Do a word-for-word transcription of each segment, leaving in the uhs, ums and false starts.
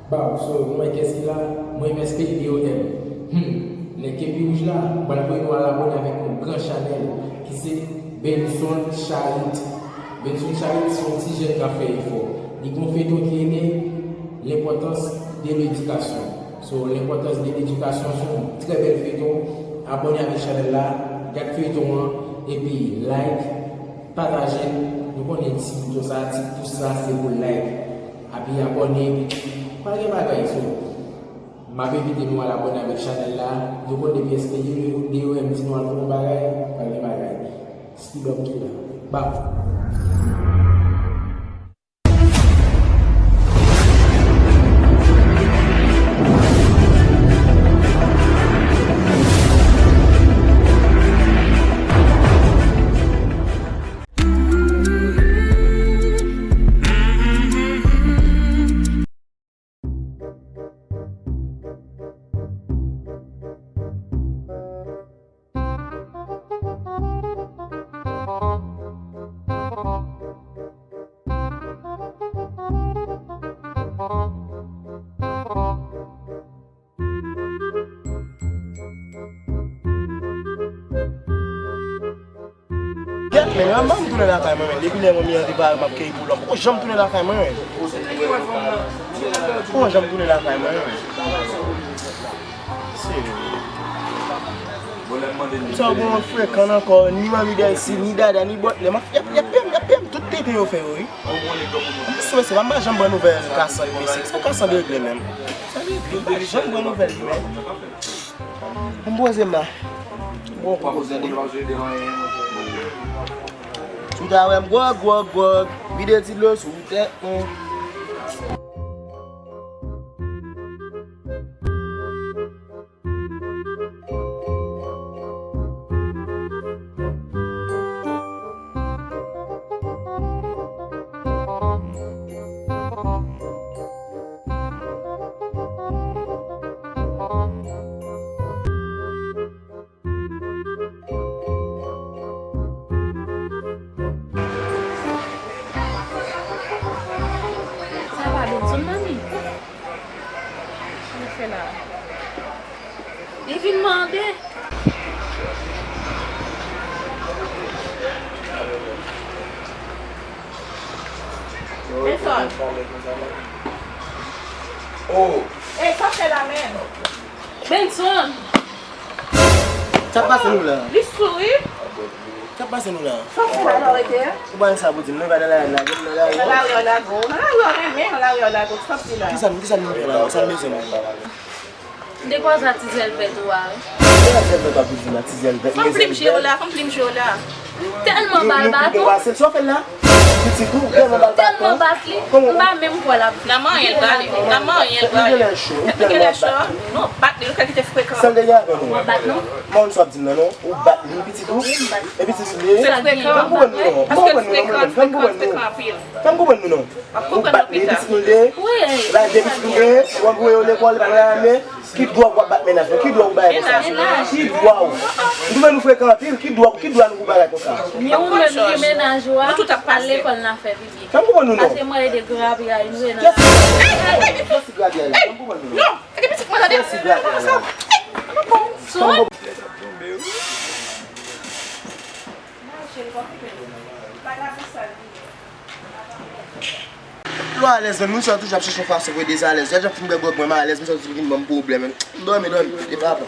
Baw, so, nou wè kès ki la? Mwen M S P D O M. Hmm, nèg kepi wouj la, m pral voye nou al abòne avèk yon gran chanèl ki se Benson Charit. Benson Charit se yon ti jèn k ap fè efò. Li gen yon feyton ki rele L'importance de l'éducation. So, L'importance de l'éducation se yon trè bèl feyton. Abòne avèk chanèl la, gad feyton an, epi like, pataje l. Nou konnen ti bouton sa, ti pous sa, se pou like. Epi abòne, pral gen bagay, so. M ap envite nou al abòne avèk chanèl la. Nou konn depi S P D O M di nou al fè yon bagay, pral gen bagay. Skidòm ki la. Bam! Gèt, men, an ban m tounen lakay mwen, men. Depi lè manmi an te pare m ap keyi pou lòm. Poko janm tounen lakay mwen, men. Poko janm tounen lakay mwen, men. Serye. Sa bon frekan ankò, ni manmi Dèlsi, ni Dada, ni Bòtlè. Y ap, y ap, y ap peye m, y ap peye m tout tenten yo fè yo, wi. Anplis, mesye, m pa janm ban nouvèl Kassan yo, mesye. Kisa Kassan regle menm? Sa vle di, m pa janm ban nouvèl li menm. M poze m la. Bon, pa poze m. Si w ta wè m gwòg, gwòg, gwòg, vide ti dlo sou tèt mwen. Sa va, Benson, manmi? Sa nou fè la? Li vin mande. Benson. Oh. Ey, sa fè la menm? Benson. Sa pase nou la? Li souri. Sa pase nou la? Sa fè la, la rete? Ou pa sa pou di m, nou pa nan la, la, la, la. Nan la, la, la, la, la, la, renmen, nan la, la, la, sa fè la? Kisa, kisa nou fè la? Sa nou bezwen la? M te kwaze a ti zèl vèt ou a, wi. Ti zèl vèt w ap di la, ti zèl vèt, fanm plim je w la, fanm plim je w la. Tèlman ba l baton. Sa w fè l la? Pitit ou, tèlman ba l baton. Tèlman bat li, m pa menm kwè l ap viv. Nan manyen l prale, nan manyen l prale. Tèt li genlè cho, ou tèlman bat li. Non, bat li, ou ka kite frekan. Sa l te gen avè nou? W ap bat nou? Mwen, sa w ap di m nan, non? Ou bat li, pitit ou? Wi, m bat li. E pitit ou li ye? Sa l gen? M pa konprann nou, non. M pa konprann nou, non, mwen menm. M pa konprann nou, non. Fè m konprann nou, non. Ou bat li, pitit nou li ye? Wi. Laj de pitit nou li ye? W ap voye yo lekòl, li pa nan lame? Ki dwa w ap bat mennaj mwen? Ki dwa w bay konsa? Ki dwa w? M twouve nou frekan anpil. Ki dwa, ki dwa nou pou bagay konsa? Ni ou menm ki mennaj ou a, al lekòl nan fè pipi. Fè m konprann nou, non. Pase mwen ede grabyay, nou ede nan. Jèsi grabyay la. Fè m konprann nou, non. Jèsi grabyay la. Sou. Lè w alèz menm, wi, sa w toujou ap chèche yon fason pou w dezalèz. Lè w ap fin bwè gwòg mwen, m alèz, men sa w toujou vin ban m pwoblèm, men. M dòmi, dòmi, e papa.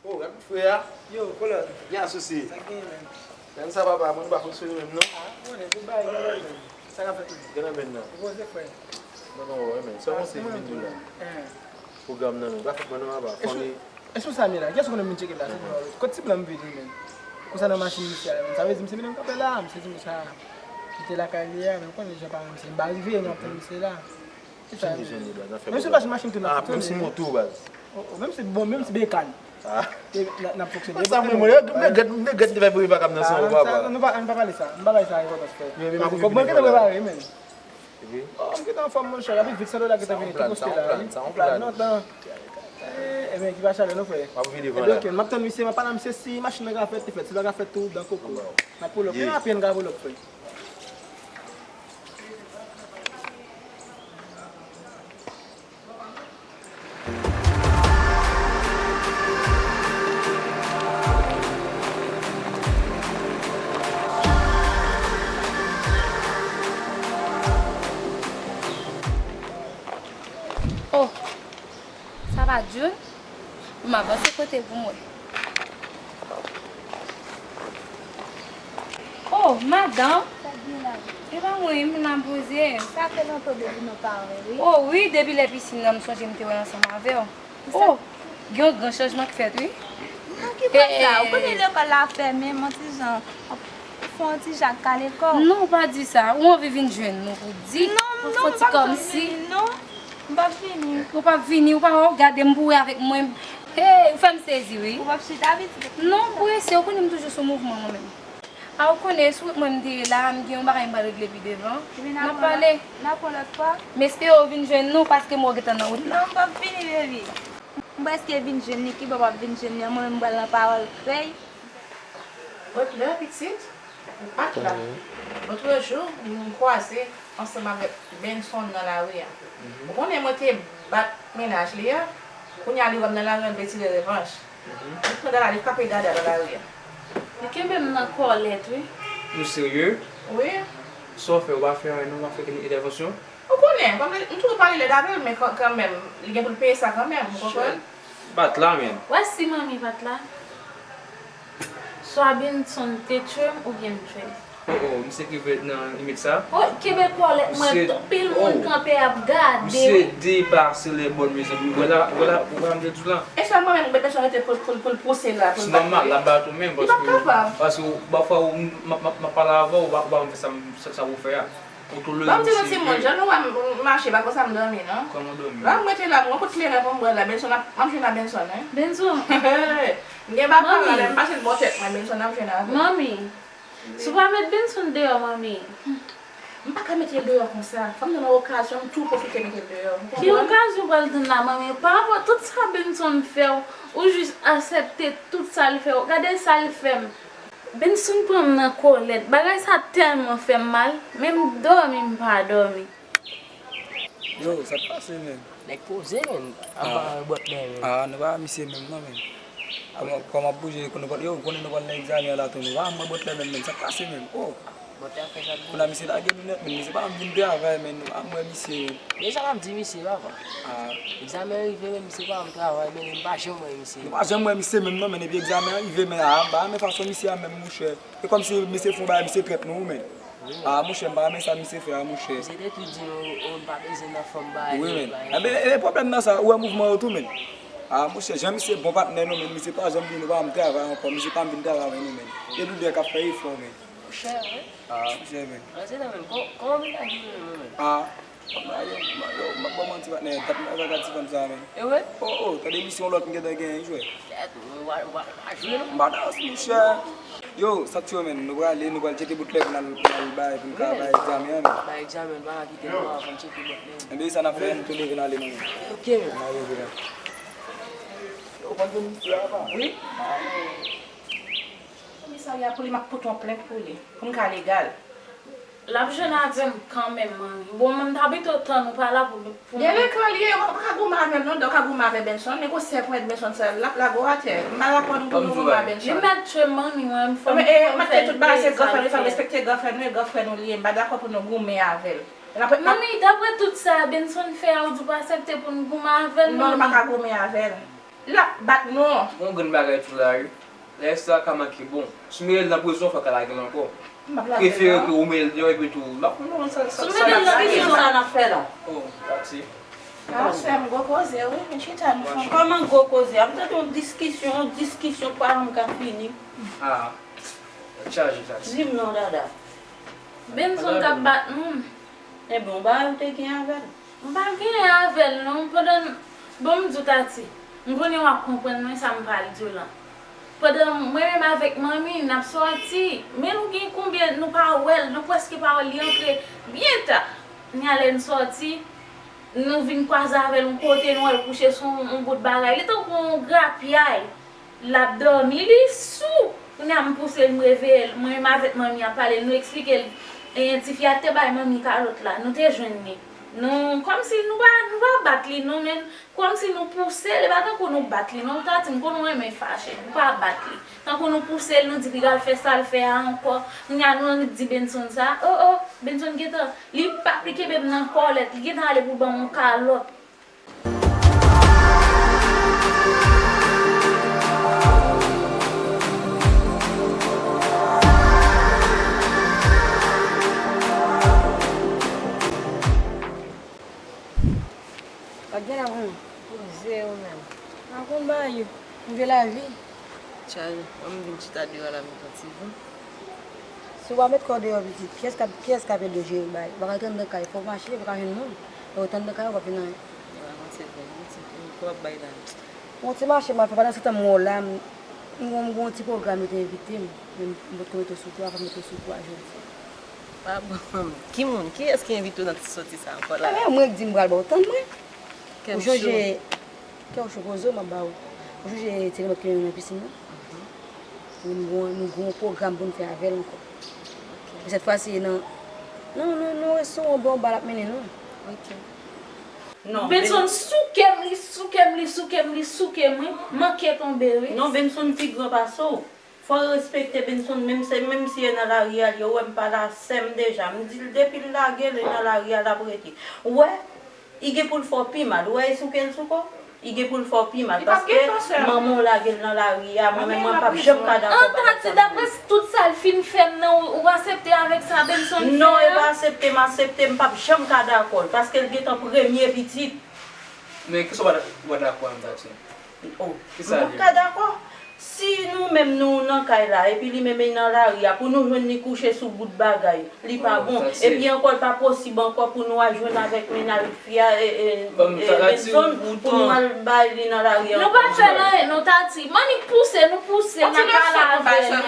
Oh, gad frè a. Yo, kolòn. Gen asosye. Sa gen, menm? Gad sa, papa, moun pa fonksyone menm, non. Ah, konnen, tout bagay gen nan men. Sa k ap fèt menm? Gen nan men nan. Ou poze, frè. Non, non, wè, men. Sa w panse vin di la? Pwogram nan, men. Pa fèt mwen, non, papa. Fanmi. Espo sa m ye la, kiyès ou konnen m vin tcheke la? Se nou, kot ti blan m vin li menm? Konsa nan machin misye a la menm. Sa vle di misye mennen m kanpe la, misye di m sa kite lakay li a, men ou konnen jan paran misye, m pa rive, m ap tann misye la. Kisa? Menm si machin, machin tou n ap fonksyone. Menm si moto, baz. Oh, oh, menm si, bon, menm si bekàn. Ah. N ap fonksyone. Sa mwen, mwen, m regrèt, m regrèt te fè premye vag la m nan san ou, papa. Nou pa, nou pa pale sa, m pa bay sa enpòtans, frè. Fòk mwen gentan prepare, menm. Epi? Oh, m gentan anfòm, monchè. Epi vit sa dola gentan vini tou poste la, wi. Sa yon plan, sa yon plan. Lontan. Eh, ebyen, ki pa chalè, non, frè? M ap vide van la. Ebyen, ok, m ap tann misye, m ap pale a misye si machin nan ka fèt, li fèt. Si l pa ka fèt tou, dan koko. N ap pull up. Wi. Pi rapid n ka pull up, frè. Jun, m avanse kote pou mwen. Oh, madanm! Sa k gen la? E pa mwen, m nan poze. Sa fè lontan depi nou pa wè, wi. Oh, wi, depi lè pisin nan, m sonje m te wè ansanm avè w. Oh, gen yon gran chanjman k fèt, wi. Nan ki bò sa? Ou konnen lekòl la fèmen, m yon ti jan, fè yon ti jak kale kò w. Non, pa di sa. Ou anvi vin jwenn nou pou di, non, non, m p ap janm vini, non. M p ap vini. Ou p ap vini, ou pa wè, w gade m pou wè avèk mwen. Hey, ou fè m sezi, wi. Ou p ap chita piti? Non, m prese, ou konnen m toujou sou mouvman mwen menm. A, ou konnen, sou wout mwen m te ye la, m gen yon bagay m pral regle pi devan. N ap pale. N ap wè lòt fwa. M espere w vin jwenn nou, paske m wè w gentan nan wout la. Non, m p ap vini, baby. M prèske vin jwenn li, ki bò m ap vin jwenn li an, mwen menm m pral nan pawòl krèy. Bòt lè pitit, ou pa t la. Lòt jou, nou kwaze ansanm avèk Benson nan lari a. Ou konnen mwen te bat mennaj li a, kounye a li wè m nan lari a, l vle tire revanj. Li pran Dada, li frape Dada nan lari a. Li kenbe m nan kòlèt, wi. Nou serye? Wi. Sa w fè, ou pa fè anyen non, ou pa fè okenn entèvansyon? Ou konnen, m toujou pale lèd avè l, men kan-, kanmenm, li gen pou l peye sa kanmenm, ou konprann? Bat la, men. Wè si manmi pa t la. Swa Benson te tchwe m oubyen m tchwe l. Oh, oh, misye ki vle nan limit sa? Oh, kenbe kòlèt mwen, pil moun kanpe ap gade wi. Misye depase lè bòn, mezanmi. Ou wè la, ou wè la, ou wè la, m te di w la. E sèlman menm, Benson rete pou, pou, pou l pouse la, pou l bat li. Se nòmal, l ap bat ou menm, paske, paske w, pafwa, ou, m, m, m, m ap pale avè w, ou pa, ou pa fè sa, sa, sa pou fè a. Ou tou leve. Ban m di nou timoun, jan nou wè m mache, pa konsa m dòmi, non. Kòman w dòmi? La, m rete la, m gon kout kleren pou m bwè la, Benson ap, m ap jwenn a Benson, wi. Benson. M gen baka la, lè m pase l bò tèt mwen, Benson ap jwenn avè m. Manmi, si w pa met Benson deyò, manmi. M pa ka mete l deyò konsa. Fò m jwenn yon okazyon, m tou pwofite mete l deyò. Ou konprann? Ki okazyon w pral tann la, manmi? Pa rapò tout sa Benson fè w, ou jis aksepte tout sa l fè w. Gade sa l fè m. Benson pran m nan kòlèt. Bagay sa tèlman fè m mal, menm dòmi m pa dòmi. Yo, sa k pase, menm? Nèg poze, menm. Anba bòt la, menm. Ah, nou pa misye menm, non, menm. Kòman, kòman ap bouje, nou pa, yo, ou konnen nou pral nan egzamen an la tou, nou pa mwen bòt la menm, menm. Sa k pase, menm? Oh! Bòt la fè sa. Kounye a misye lage nou nèt, menm. Misye pa janm vin travay, menm. Nou pa mwen misye, menm. Men sa m ap di misye, papa. Ah. Egzamen rive, menm, misye pa janm travay, menm, m pa janm wè misye. Nou pa janm wè misye menm non, men epi egzamen an rive, men a, m pa renmen fason misye a menm, monchè. E kòmsi misye fè yon bagay, misye trèt nou, men. Wi. A, monchè, m pa renmen sa misye fè a, monchè. Misye te tou di nou, o, n pa bezwen nan fanm bagay. Wi, men. Ebyen, e pwoblèm nan sa, ou wè mouvman yo tou, men. A, monchè, jan misye bon patnè nou, men, misye pa janm vin, nou pa janm travay ankò, misye pa janm vin travay avè nou, men. E nou de k ap fè efò, men. Monchè, wi. A, monchè, men. Ann se la, men. Kò-, kòman bagay yo ye menm, men? A. Yo, yo, m ap ba w manti, patnè. Dat m pa wè gad ti fanm sa a, men. E vre? Oh, oh, tande misyon lòt m gentan genyen, jwè. Tèt, ou pa, ou pa, ou pa jwe, non? M pa dans, monchè. Yo, sa k fè, men, nou prale, nou pral tcheke bout lè pou n al, pou n al bay, pou n ka bay egzamen an, men. Bay egzamen, pa ka kite nou avan n tcheke bout lè. Enben, sa n ap fè, nou tou leve n ale, men. Ok, men. N a leve la. Yo, w konn misye a, pa? Wi. Komisarya pou li, m ap pote yon plent pou li, pou m ka legal. L ap jwenn avè m kanmenm, manmi. Bon, mwen, m ta pito tann ou pa la pou, pou... Gen letan li ye, ou pa ka goumen avè l non, dan w ka goumen avè Benson, men gwo sèpwen Benson sa, l ap lage w atè. M pa dakò nou pou nou goumen a Benson. Li mèt tchwe m, manmi, mwen, m fò m fè l peye sa l fè. Tout bagay se gran frè nou, fò n respekte gran frè nou, e gran frè nou li ye. M pa dakò pou nou goumen avè l. Manmi, daprè tout sa Benson fè a, ou di w pa aksepte pou n goumen avè l, manmi? Non, nou pa ka goumen avè l. L ap bat nou. Gon grenn bagay tou la, wi. Lè sa ka manke bon. Si w mete l nan prizon, fò w ka lage l ankò. M ap lage l non. Prefere ke ou mete l deyò epi tou. M ap, non, sa, sa, sa n ap fè la. Sa n ap fè la. Oh, pati. Ah, sè m, gwo koze, wi. Men chita nou fè. Kòman gwo koze? Ap tande yon diskisyon, yon diskisyon k pa janm ka fini. Ah, tèt chaje, Tati. Di m non, Dada. Benson k ap bat moun. Enben, w pa wè ou te gen avè l? M pa genyen avè l non, pandan, bon, m di w, Tati, m konnen w ap konprann mwen sa m pral di w lan. Pandan mwen menm avèk manmi n ap sòti, men nou gen konbyen nou pa wè l, nou prèske pa wè l, li antre byen ta. Kounye a lè n sòti, nou vin kwaze avè l yon kote, nou wè l kouche sou yon, yon bout bagay, li tankou yon grapyay. L ap dòmi, li sou. Kounye a m pouse l, m reveye l. Mwen menm avèk manmi ap pale, nou eksplike l. E, tifi a te bay manmi kalòt la, nou te jwenn li. Nou, kòmsi nou pa, nou pa bat li, non, men kòmsi nou pouse l, e pa tankou nou bat li, non, Tati, m konnen w renmen fache, nou pa bat li. Tankou nou pouse l, nou di l pral fè sa l fè a ankò. Kounye a nou annik di Benson sa, oh, oh, Benson gentan, li p ap, li kenbe m nan kòlèt, li gentan ale pou l ban m yon kalòt. Gen la, bon. Poze ou menm. A konn bagay yo. M vle lavi. Tchal, mwen m vin chita deyò la, m pran ti van. Si w pa met kò w deyò, pitit, kiyès k ap, kiyès k ap ede w jere bagay? Ou pa ka ret anndan kay, fò w mache, ou pa ka jwenn moun. Lè w ret anndan kay, ou p ap jwenn anyen. Ou pa konn se vre, yon ti, yon ti w ap bay la. Yon ti mache m ap fè, pandan se tan m wè w la, m, m, m gen yon ti pwogram yo te envite m, men m potko mete w sou kou a, m ap mete w sou kou a jodi a. Pa bon, ki moun? Kiyès ki envite w nan ti soti sa ankò la? Ebyen, mwen k di m pral ba w tann mwen. Ou chonje Kè w cho poze w, m ap ba ou. Ou chonje ti remòt ke nou nan pisin nan? Wi, nou gon, nou gon pwogram pou n fè avè l ankò. Men sèt fwa si e nan, nan, nan, nan restoran bò anba l ap mennen nou. Non, Benson souke m, li souke m, li souke m, li souke m, wi. Manke tonbe, wi. Non, Benson pi gran pase w. Fò w respekte Benson, menm se, menm si e nan lari a, li wè m pa la, sè m deja. M di l depi l lage, li nan lari a, l ap rete. Ou wè, li gen pou l fè w pi mal. Ou wè e souke l sou kò w? Li gen pou l fè w pi mal. Paske manman w lage l nan lari a, mwen menm mwen p ap janm ka dakò bagay sa. An, Tati, daprè tout sa l fin fè m nan, ou, ou aksepte avèk sa Benson fè a? Non, e pa aksepte m aksepte, m p ap janm ka dakò l, paske l gentan premye pitit. Men kisa w pa dakò a, Tati? Oh, m p ap ka dakò. Si nou menm nou nan kay la, epi li menm li nan lari a, pou nou jwenn li kouche sou bout bagay, li pa bon. Epi ankò, li pa posib ankò pou nou al jwenn avèk mennaj fi a, e, e, e, Benson, pou nou al bay li nan lari a ankò. Nou pa fè l anyen non, Tati. Mannik pouse, nou pouse, n ap pale avè l. Nou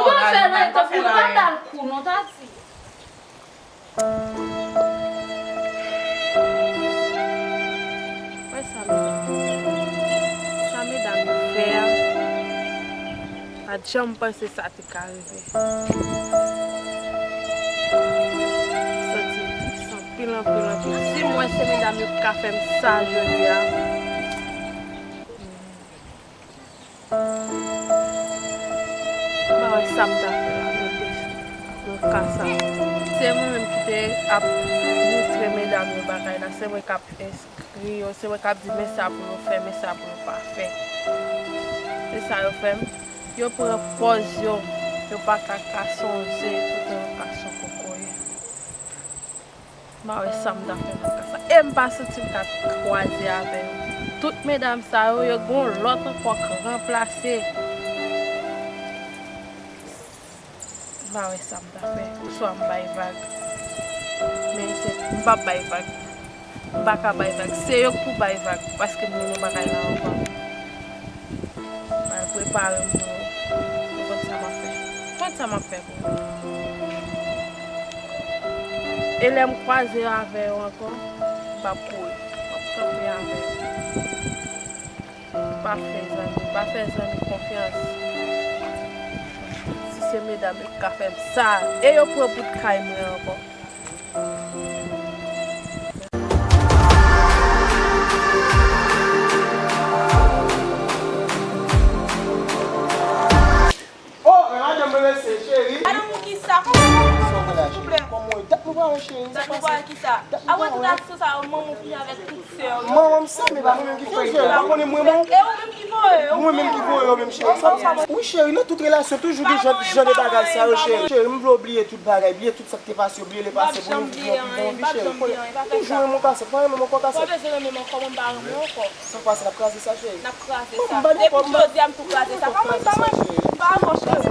pa fè l anyen, tanpri, nou pa ba l kou non, Tati. Wè sa medam, sa medam yo fè a. Pa t janm panse sa te ka rive. Santi m tris anpil, anpil, anpil. Si m wè se medam yo ki ka fè m sa jodi a. M pa wè sa m ta fè la, nan, nan ka sa. Se mwen menm ki te ap moutre medam yo bagay la, se mwen k ap enskri yo, se mwen k ap di men sa pou yo fè, men sa pou yo pa fè. Se sa yo fè m. Yo pran pòz yo, yo pa ka, ka sonje tout yon ka son kokoye. M pa wè sa m ta fè nan ka sa. E m pa santi m ka kwaze avè yo. Tout medam sa yo, yo gen yon lòt ankò k ranplase. M pa wè sa m ta fè. Oswa m bay vag. Men se, m p ap bay vag. M pa ka bay vag. Se yo k pou bay vag. Paske m mennen bagay la anvan. Mwen prepare m pou yo. Yo konn sa m ap fè. Konn sa m ap fè pou yo. E lè m kwaze avè yo ankò, m p ap kouri. M ap kanpe avè yo. Pa fè zanmi, pa fè zanmi konfyans. Si se medam yo k ka fè m sa, e yo pran bout kay mwen ankò. Oh, men madanm mwen rese, cheri. Madanm ou kisa? Kòman w ye, silvouplè? Kòman w ye? Dat nou pa wè, cheri. Dat nou pa wè kisa? Apre tout aksyon sa yo, manman w fini avèk tout sè w yo. Manman m sa, men pa mwen menm ki fè yo. Ou pa konnen mwen, mwen. E ou menm ki voye yo? Mwen menm ki voye yo menm, cheri. Wi, cheri, nan tout relasyon, toujou gen jan, jan de bagay sa yo, cheri. Cheri, m vle w bliye tout bagay, bliye tout sa k te pase, bliye le pase pou nou viv yon pi bon vi, cheri. Toujou renmen w kasèt, pa renmen m ankò kasèt. Ou pa bezwen renmen m ankò, mwen m pa renmen w ankò. Sa k pase, n ap kraze sa, cheri? N ap kraze sa. Depi jodi a, m tou kraze sa. Pa mwen, pa mwen. M pa renmen w, cheri.